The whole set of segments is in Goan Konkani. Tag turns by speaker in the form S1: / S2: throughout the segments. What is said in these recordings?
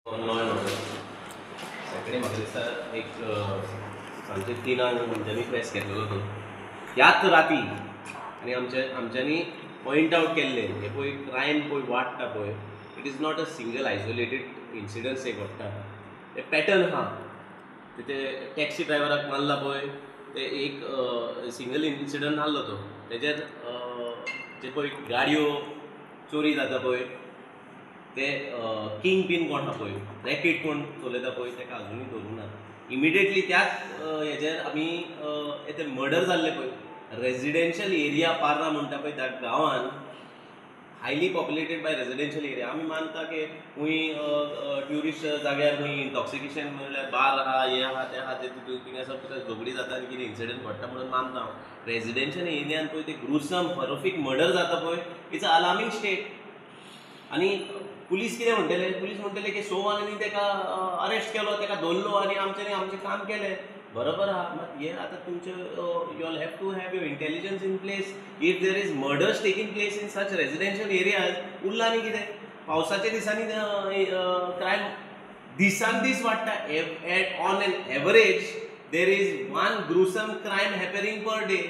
S1: On law and order Saturday म्हाका दिसता एक सांजचे 3 आमच्यांनी प्रेस घेतलेलो तो ह्याच राती आनी आमच्यांनी पॉयंट आवट केल्लें हे पळय क्रायम पळय वाडटा पळय, it is not a single isolated incidents एक घडटा, ते पॅटर्न आहा. ते टॅक्सी ड्रायव्हराक मारला पळय ते एक सिंगल इन्सिडंट नासलो तो, तेजेर जे पळय गाडयो चोरी जाता पळय ते किंग पीन कोण आहा पळय, रॅकेट कोण चलयता पळय ताका अजुनूय धरूंक ना. इमिडिएटली त्याच हेजेर आमी ते मर्डर जाल्ले पळय रेजिडेन्शियल एरिया पार्रा म्हणटा पळय त्या गांवान, highly populated by residential area. आमी मानता की खंय ट्युरिस्ट जाग्यार खंय इंटॉक्सिकेशन म्हणल्यार बार आहा, हें आहा, तें आहा, ते थिंगासर तुका झगडी जाता आनी कितें इन्सिडंट घडटा म्हणून मानता हांव. रेजिडेन्शियल एरियान पळय ते ग्रुसम हॉरिफीक मर्डर जाता पळय, it's a alarming state. आनी पुलीस कितें म्हणटले, पुलीस म्हणटले की सोवानी ताका अरेस्ट केलो, ताका धरलो आनी आमच्यांनी आमचें काम केलें. बरोबर आहा, मात हे आतां तुमचे you all have to have your intelligence in place. If there is murders taking place in such residential areas, उरला न्ही कितें. पावसाच्या दिसांनी क्रायम दिसान दीस वाडटा. At on an average there is one gruesome crime happening per day.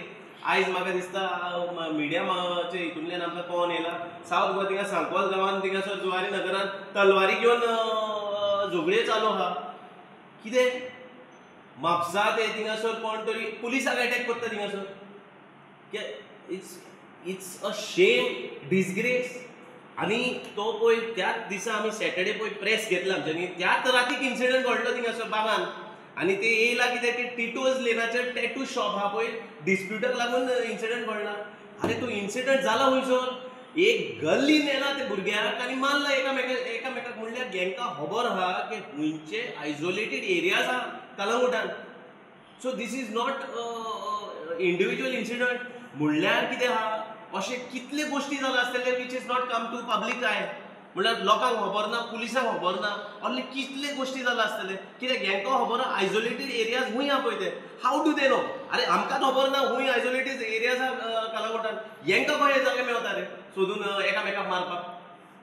S1: आयज म्हाका दिसता मिडियाचे हितूंतल्यान आमकां कळोन येयला, सावथ गोवा थिंगा सांकवाल गांवांत थिंगासर जुवारी नगरान तलवारी घेवन झगड्यो चालू आहा. कितें म्हापसा ते थिंगासर कोण तरी पुलिसाक एटॅक करता थिंगासर. It's a shame, disgrace. आनी तो पळय त्याच दिसा आमी सॅटर्डे पळय प्रेस घेतला आमच्यांनी, त्याच रातीक इन्सिडंट घडलो थिंगासर बागान. आनी ते येयला कित्याक की टिटोज लेनाचेर टॅटू शॉप आहा पळय, डिस्प्युटाक लागून इन्सिडंट घडला. आरे तो इन्सिडंट जाला खंयसर, एक गल्ली नेला ते भुरग्यांक आनी मारला एकामेकाक. म्हणल्यार हेंकां खबर आहा की खंयचे आयसोलेटेड एरियाज आहा कलंगूटान. So this is not individual incident. म्हणल्यार कितें आहा, अशे कितले गोश्टी जाला आसतले which is not come to public eye. म्हणल्यार लोकांक खबर ना, पुलिसांक खबर ना, असले कितले गोश्टी जाला आसतले. कित्याक हेंकां खबर आहा आयसोलेटेड एरियाज खंय आहा पळय ते, how do they know. आरे आमकांच खबर ना खंय आयसोलेटेड एरियाज आहा कलंगूटान, हेंकां कशे जागे मेवता रे सोदून एकामेकाक मारपाक.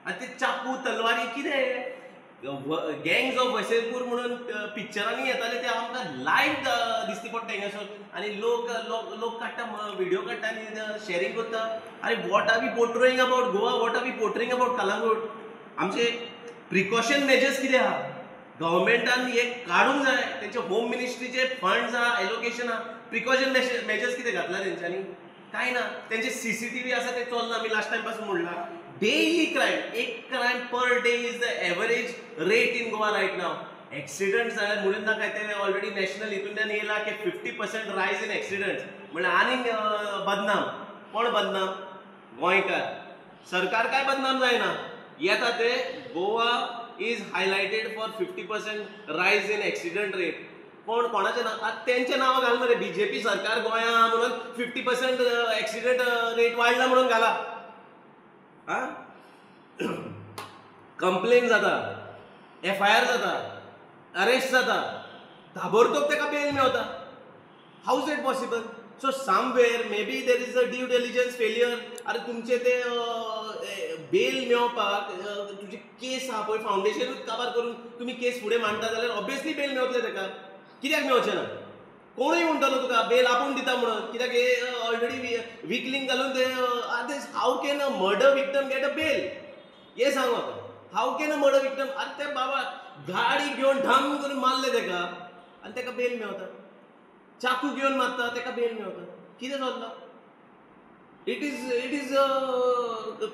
S1: आनी ते चाकू तलवारी कितें गँग्स ऑफ वसेपूर म्हणून पिक्चरांनी येताले ते आमकां लायव्ह दिसती पडटा हिंगासर. आनी लोक लोक काडटा, व्हिडियो काडटा आनी शेरींग करता. आरे what are we portraying about Goa, what are we portraying about Calangute. आमचे प्रिकॉशन मेजर्स कितें आहा, गव्हर्मेंटान हे काडूंक जाय. तेंचे होम मिनिस्ट्रीचे फंड्स आहा, एलोकेशन आहा, प्रिकॉशन मेजर्स कितें घातला तेंच्यांनी, कांय ना. तेंचे CCTV आसा ते चलना, आमी लास्ट टायम पासून म्हणला. डेली क्रायम, एक crime per day is the average rate in Goa right now. Accident जाल्यार म्हणून ना काय ते ऑलरेडी नॅशनल हितूंतल्यान येयला की 50% रायज इन एक्सिडंट्स. म्हणल्यार आनीक बदनाम कोण, बदनाम गोंयकार. सरकार काय बदनाम जायना, येता ते Goa is highlighted for 50% rise in accident rate. कोण कोणाचें नांव, आतां तेंचें नांव घाल मरे, BJP सरकार गोंया म्हणून 50% एक्सिडंट रेट वाडला म्हणून घाला. आं, कंप्लेन जाता, FIR जाता, अरेस्ट जाता, ताबडतोब ताका बेल मेवता. How is it possible? So somewhere maybe there is a due diligence failure. आरे तुमचे ते बेल मेवपाक तुजी केस आहा पळय, फावंडेशनूच काबार करून तुमी केस फुडें मांडटा जाल्यार ऑब्वियसली बेल मेवतले ताका. कित्याक मेवचें ना? कोणूय म्हणटलो तुका बेल आपूण दिता म्हणून, कित्याक हे ऑलरेडी विकलिंग घालून ते. How can a murder victim get a bail, हें सांग म्हाका. How can a murder victim. आरे ते बाबा गाडी घेवन ढम करून मारले ताका आनी ताका बेल मेवता, चाकू घेवन मारता ताका बेल मेवता. कितें चल्लां? It is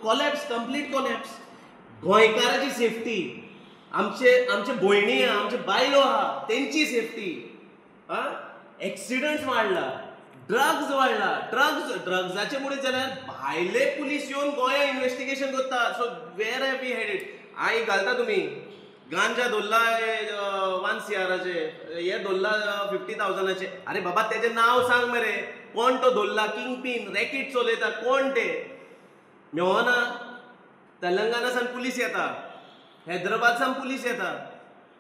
S1: collapse, complete collapse. गोंयकाराची safety, आमचे आमचे भयणी आहा, आमचे बायलो आहा तेंची सेफ्टी. आं, एक्सिडंट्स वाडला, ड्रग्स वाडला. ड्रग्साचे मुळे जाल्यार भायले पुलीस येवन गोंया इन्वेस्टिगेशन करता. So where have we headed. I घालता तुमी गांजा धरला 1 CR हे धरला 50,000. अरे बाबा तेजें नांव सांग मरे, कोण तो धरला, किंग पीन रॅकेट चलयता कोण ते, मेवना. तेलंगाना सान पुलीस येता, हैदराबाद सान पुलीस येता.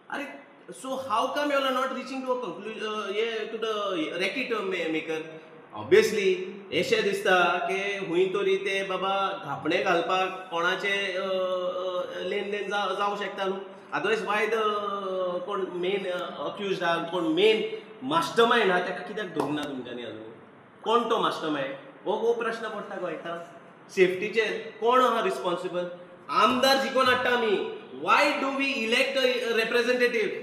S1: अरे so how come you are not reaching to a conclusion, to the racket maker. Obviously अशें दिसता की हुंय तरी ते बाबा धापणे घालपाक कोणाचे लेन then जावंक शकता न्हू. अदरवायज वाय the कोण मेन अक्युज्ड आहा, कोण मेन मास्टर मायंड आहा ताका कित्याक धरूंक ना तुमच्यांनी अजून? कोण तो मास्टर मायंड हो प्रश्न पडटा गोंयकारांक. सेफ्टीचेर कोण आहा रिस्पॉन्सिबल? आमदार जिखोवन हाडटा आमी. Why do we elect a representative?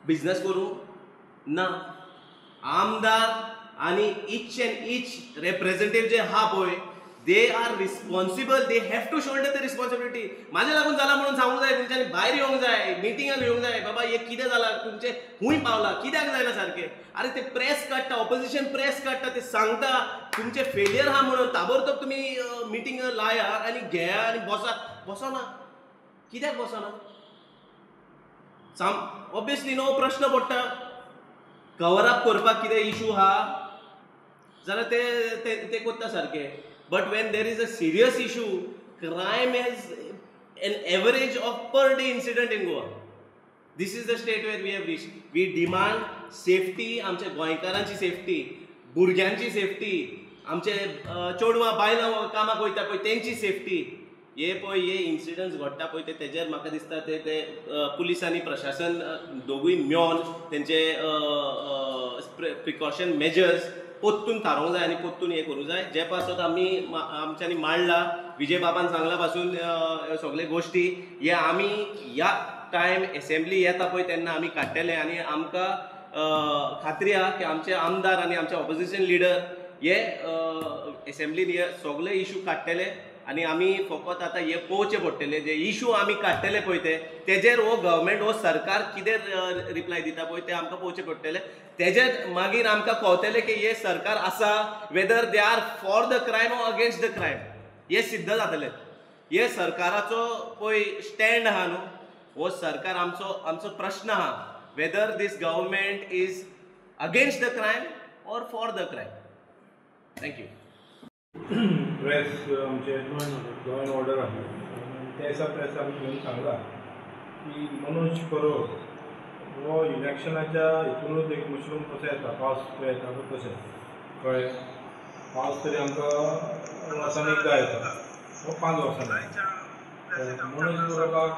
S1: Business करूं ना. आमदार आनी इच एंड इच रेप्रेझेंटेटिव्ह जे आहा पळय, they are responsible, they have to shoulder the responsibility. म्हाज्या लागून जाला म्हणून सांगूंक जाय, तुमच्यांनी भायर येवंक जाय, मिटिंगाक येवंक जाय, बाबा हें कितें जालां तुमचें, खूंय पावलां, कित्याक जायना सारकें. आरे ते प्रेस काडटा, ऑपोजिशन प्रेस काडटा, ते सांगता तुमचें फेलियर आहा म्हणून ताबडतोब तुमी मिटींग लाया आनी घेया आनी बसा. बसना कित्याक बसना? ऑब्वियसली न्हू प्रश्न पडटा. कवर अप करपाक कितें इशू आहा जाल्यार ते ते करता सारकें. But when there is a serious issue, crime is an average of per day incident in Goa. This is the state where we have reached. We demand safety, आमच्या गोंयकारांची सेफ्टी, भुरग्यांची सेफ्टी, आमचे चेडवां बायलां कामाक वयता पळय तेंची सेफ्टी. हे पळय हे इन्सिडंट्स घडटा पळय ते तेजेर म्हाका दिसता ते ते पुलीस आनी प्रशासन दोगूय मेळोन तेंचे प्रिकॉशन मेजर्स पोत्तून थारोवंक जाय आनी पोत्तून हें करूंक जाय. जे पासत आमी आमच्यांनी मांडला, विजय बाबान सांगला पासून सगळे गोश्टी हे आमी ह्या टायम एसेंब्ली येता पळय तेन्ना आमी काडटले. आनी आमकां खात्री आहा की आमचे आमदार आनी आमचे ऑपोजिशन लिडर हे एसेंब्लीन हे सगळे इशू काडटले आनी आमी फकत आतां हे पळोवचें पडटलें जे इशू आमी काडटले पळय ते तेजेर हो गव्हर्मेंट हो सरकार कितें रिप्लाय दिता पळय तें आमकां पळोवचें पडटलें. तेजेर मागीर आमकां कळटलें की हे सरकार आसा whether they are for the crime or against the crime, हें सिद्ध जातलें. हे सरकाराचो पळय स्टँड आहा न्हू, हो सरकार आमचो आमचो प्रश्न आहा whether this government is against the crime or for the crime. Thank you.
S2: Press आमचे लॉ एंड ऑर्डर आसले त्या दिसा प्रेस आमी घेवन सांगला की मनोज परब हो इलेक्शनाच्या हितूनच एक मशरूम कसो येता, पावस पळय येता पळय तशें, कळ्ळें? पावस तरी आमकां वर्सान एकदां येता, हो 5 वर्सांनी येता. मनोज परबाक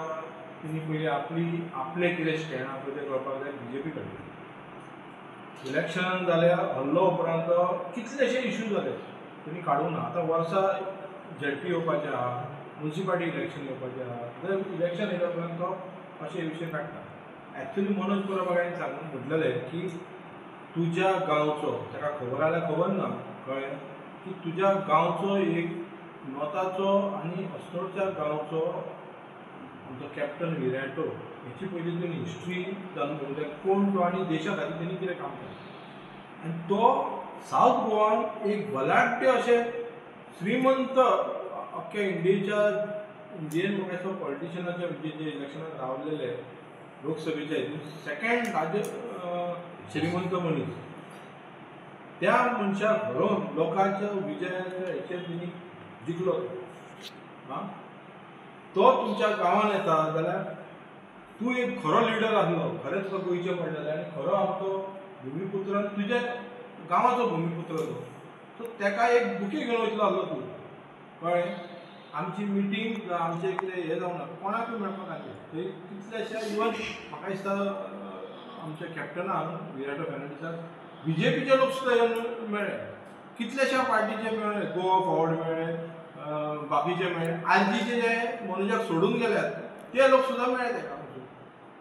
S2: तिणी पयलीं आपली आपलें कितें स्टँड आहा पळय तें कळपाक जाय. बीजेपी कडल्यान इलेक्शन जाल्या हल्लो उपरांत कितलेशे इशू जाले तेणी काडूंक ना. आतां वर्सा झेडपी येवपाचें आहा, मुन्सिपालिटी इलेक्शन येवपाचें आहा, जर इलेक्शन येयल्या उपरांत तो अशे विशय काडटा. एक्चुली मनोज परब हांवें सांगून म्हटलेलें की तुज्या गांवचो, ताका खबर आल्यार खबर ना, कळ्ळें, की तुज्या गांवचो एक नॉर्थाचो आनी अस्नोडच्या गांवचो आमचो कॅप्टन विराटो हेची पयलीं तुवें हिस्ट्री जाणून घेवंक जाय, कोण तो आनी देशा खातीर तेणी कितें काम केलें. आनी तो सावथ गोवान एक बलाढ्य अशें श्रीमंत अख्ख्या इंडियेच्या इंडियन म्हाका दिसता पॉलिटिशनाच्या जे जे इलेक्शनाक रावलेले लोकसभेच्या हितून सेकंड लार्जस्ट श्रीमंत मनीस, त्या मनशाक हरोवन लोकांच्या विजयाच्या हेचेर तेणी जिखलो. आं, तो तुमच्या गांवान येता जाल्यार तूं एक खरो लिडर आसलो, खरेंच तुका गोंयचें पडलेलें आनी खरो आमचो भुमीपुत्र आनी तुज्या गांवाचो भुमीपुत्र तो, सो तेका एक बुके घेवन वयतलो आसलो तूं, कळ्ळें? आमची मिटींग आमचें कितें हें जावंक ना, कोणाकूय मेळपाक आसलें थंय कितलेशे. इवन म्हाका दिसता आमच्या कॅप्टनाक विराटो फेर्नांडीसाक बीजेपीचे लोक सुद्दां येवन मेळ्ळे, कितलेशा पार्टीचे मेळ्ळे, गोवा फॉरवर्ड मेळ्ळे, बाकीचे मेळ्ळे, आरजीचे जे मनोजाक सोडून गेल्यात ते लोक सुद्दां मेळ्ळे तेका वचून,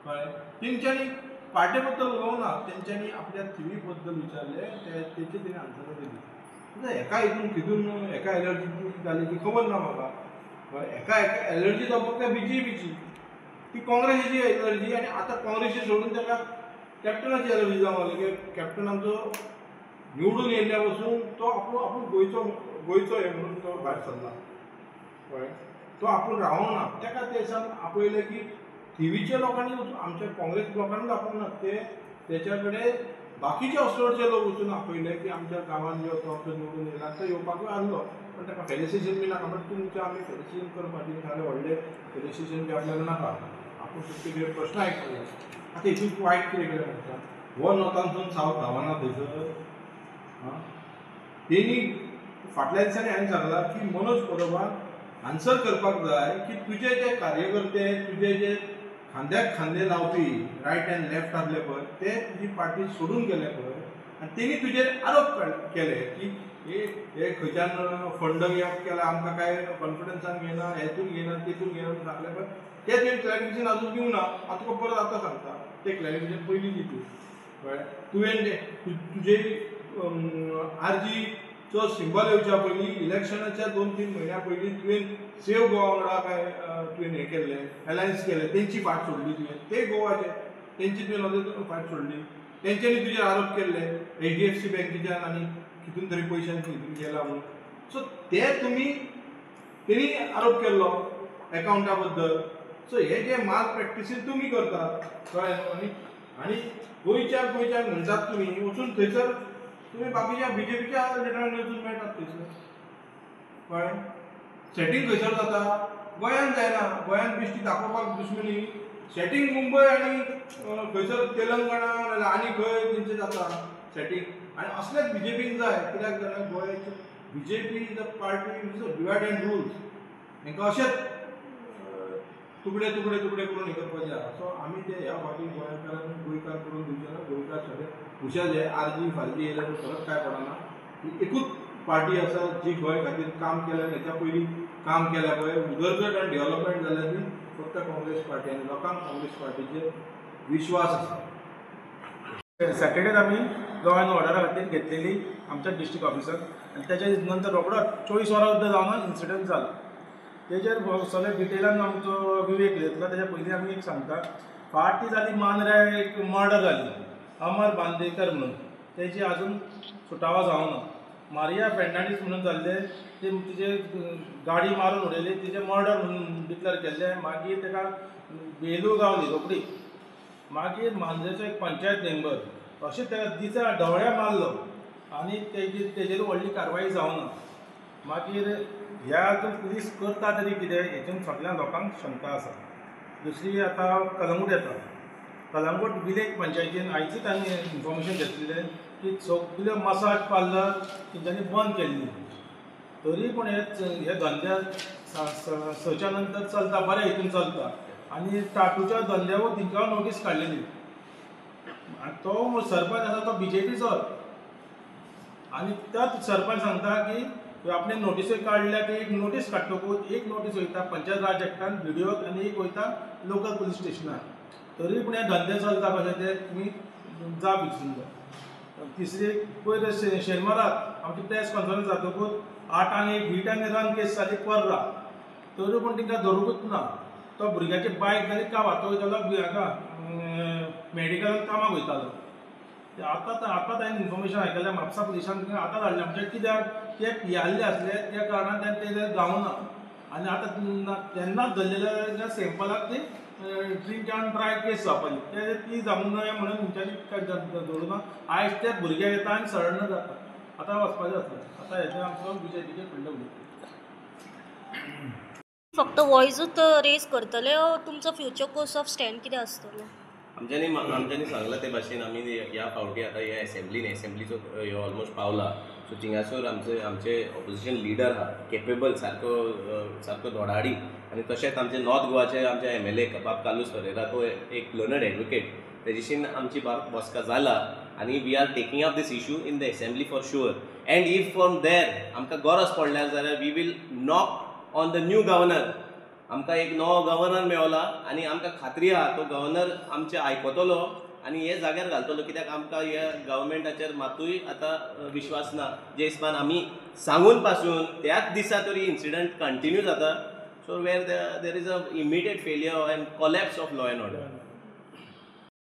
S2: कळ्ळें? तेंच्यांनी पार्टे बद्दल उलोवंक ना, तेंच्यांनी आपल्या थिवी बद्दल विचारलें, तेचे तेणी आन्सरां दिली. एका हितून कितून एका एलर्जी जाली ती खबर ना म्हाका, एका एका एलर्जी जावपाक त्या बीजेपीची, ती काँग्रेसीची एलर्जी, आनी आतां काँग्रेसी सोडून ताका कॅप्टनाची एलर्जी जावंक लागली. की कॅप्टन आमचो निवडून येयल्ल्या पसून तो आपूण आपूण गोंयचो गोंयचो हें म्हणून तो भायर सरला, कळ्ळें? तो आपूण रावोंक ना, ताका ते दिसान आपयलें की थिवीच्या लोकांनी वचून, आमच्या काँग्रेस लोकांनीच आपोवंक ना, ते तेच्या कडेन बाकीचे अस्नोडचे लोक वचून आपयले की आमच्या गांवांत यो, तो आमचो निवडून येयला, तो येवपाकूय आसलो, पण ताका फेलिसिटेशन बी नाका. बट तुमचें आमी फेलिसिटेशन करपाक तिणें सांगलें व्हडलें फेलिसिटेशन बी आपल्याक नाका, आपूण फक्त कितें प्रश्न आयकले. आतां हितून वायट कितें केलें म्हणटा, हो नॉर्थानसून सावथ धांवना थंयसर. आं, तेणी फाटल्या दिसांनी हांवें सांगलां की मनोज परबान आन्सर करपाक जाय की तुजे जे कार्यकर्ते, तुजे जे खांद्याक खांदे लावपी रायट अँड लेफ्ट आसले पळय, ते तुजी पार्टी सोडून गेले पळय आनी तेणी तुजेर आरोप केले की हे खंयच्यान फंड केला, आमकां कांय कॉन्फिडन्सान घेयना, हेतून घेयना, तेतून घेयना म्हणून सांगलें पळय, ते तुवें क्लॅरिफिकेशन अजून दिवंक ना. हांव तुका परत आतां सांगता, तें क्लॅरिफिकेशन पयलीं दी तूं. कळ्ळें? तुवें तुजे आरजीचो सिंबल येवच्या पयलीं इलेक्शनाच्या 2-3 म्हयन्या पयलीं तुवें सेव गोवा वांगडा काय तुवें हें केल्लें, अलायन्स केलें, तेंची फाट सोडली तुवें, ते गोवाचे तेंची तुवें फाट सोडली, तेंच्यांनी तुजेर आरोप केल्ले HDFC बँकेच्यान आनी कितून तरी पयशांनी हितून गेला म्हणून. सो ते तुमी तेणी आरोप केल्लो एकावंटा बद्दल. सो हे जे माल प्रॅक्टिसीस तुमी करतात, कळ्ळें न्हू? आनी आनी गोंयच्याक गोंयच्याक म्हणटात तुमी, वचून थंयसर तुमी बाकीच्या बीजेपीच्या लिडरांक वचून मेळटात थंयसर, कळ्ळें? सेटींग खंयसर जाता, गोंयांत जायना. गोंयांत बेश्टी दाखोवपाक दुश्मनी, सेटींग मुंबय आनी खंयसर तेलंगणा नाजाल्यार आनी खंय तेंचें जाता सेटींग. आनी असलेच बीजेपीन जाय, कित्याक जाणां गोंयाचे BJP is a party is a divide and rules. हेंकां अशेंच तुकडे तुकडे तुकडे करून हे करपाचें आसा. सो आमी ते ह्या फावटी गोंयकारांक गोंयकार करून दिवचे ना. गोंयकार सगळे हुशार, हे आरजी फारजी येयल्यार फरक कांय पडना. ही एकूच पार्टी आसा जी गोंय खातीर काम केलें, हेच्या पयलीं काम केलें पळय, उदरगत आनी डेव्हलपमेंट जाल्या ती फक्त काँग्रेस पार्टी, आनी लोकांक काँग्रेस पार्टीचेर विश्वास आसा.
S3: सॅटर्डेन आमी लॉ एन्ड ऑर्डरा खातीर घेतलेली आमच्या डिस्ट्रिक्ट ऑफिसर, आनी तेच्या नंतर रोखडोच 24 वरां सुद्दां जावना इन्सिडंट जालो. तेजेर सगळे डिटेलान आमचो विवेक घेतला. तेच्या पयलीं आमी एक सांगता, फाटीं जाली मांद्र्या एक मर्डर जाली, अमर बांदेकर म्हणून, तेजी आजून सुटावो जावना. मारिया फेर्नांडीस म्हणून जाल्ले, ते तिजे गाडी मारून उडयली, तिजे मर्डर म्हणून डिक्लेर केल्ले. मागीर तेका बेलू गावली रोखडी. मागीर मांद्रेचो एक पंचायत मेंबर अशें तेका दिसा ढवळ्या मारलो आनी तेजेर व्हडली कारवाई जावना. मागीर ह्या हातून पुलीस करता तरी कितें हेतून सगळ्या लोकांक शंका आसा. दुसरी आतां कलंगूट येता, कलंगूट विलेज पंचायतीन आयजूच तांणी इन्फॉर्मेशन घेतलेलें की सगल्यो मसाज पार्लर तेंच्यांनी बंद केल्ली, तरी पूण हे धंद्या 6च्या नंतर चलता, बऱ्या हितून चलता. आनी टाटूच्या धंद्यावर तेंकां नोटीस काडलेली. आनी तो सरपंच आसा तो बीजेपीचो, आनी त्याच सरपंच सांगता की आपणे नोटिसूय काडल्या की एक नोटीस काडटकूच एक नोटीस वयता पंचायत राज एक्टान बीडीओक आनी एक वयता लोकल पुलीस स्टेशनार. तरी पूण हे धंदे चलता कशे ते तुमी जाप विचारून जाय. तिसरी पयर शेनवाराक आमची प्रेस कॉन्फरन्स जातकूच 8 एक हीट आनी रन केस जाली पर्रा, तरी पूण तांकां धरूंकूच ना. तो भुरग्याची बायक जाली काबार, तो वयतालो हांगा मेडिकलान कामाक वयतालो. आतां आतां ताणें इन्फॉर्मेशन आयकलें म्हापसा पुलिसान आतां धाडलें म्हणजे कित्याक ते पियाल्ले आसले त्या कारणान तेणें ते गावना. आनी आतां तेन्नाच धरलेल्या सॅम्पलाक ती ड्रिंक एंड ड्रायव केस जावपाची, ते ती जावंक नये म्हणून तेंच्यांनी धरूं ना. आयज ते भुरगे येता आनी सरेंडर जाता. आतां वचपाचें आसलें. आतां हेजेर आमचो बीजेपीचेर फुडलें उलयता.
S4: फक्त वॉयजूच रेज करतले, तुमचो फ्युचर कोर्स ऑफ स्टँड कितें आसतलो?
S1: आमच्यांनी सांगलां ते भाशेन आमी ह्या फावटी आतां ह्या एसेंब्लीन एसेंब्लीचो ह्यो ऑलमोस्ट पावला. सो थिंगासर आमचे ऑपोजिशन लिडर आहा केपेबल, सारको सारको धोडाडी, आनी तशेंच आमचे नॉर्थ गोवाचे आमचे MLA बाब कार्लूस फेरेरा तो एक लर्नड एडवोकेट, तेजीशीन आमची बसका जाला आनी we are taking up this issue in the assembly for sure. And if from there आमकां गरज पडल्यार जाल्यार we will knock on the new governor. आमकां एक नवो गव्हर्नर मेवला आनी आमकां खात्री आहा तो गव्हर्नर आमचें आयकतलो आनी हे जाग्यार घालतलो, कित्याक आमकां ह्या गव्हर्मेंटाचेर मातूय आतां विश्वास ना. जे हिसपान आमी सांगून पासून त्याच दिसा तरी इन्सिडंट कंटिन्यू जाता. So where there is a immediate failure and collapse of law and order.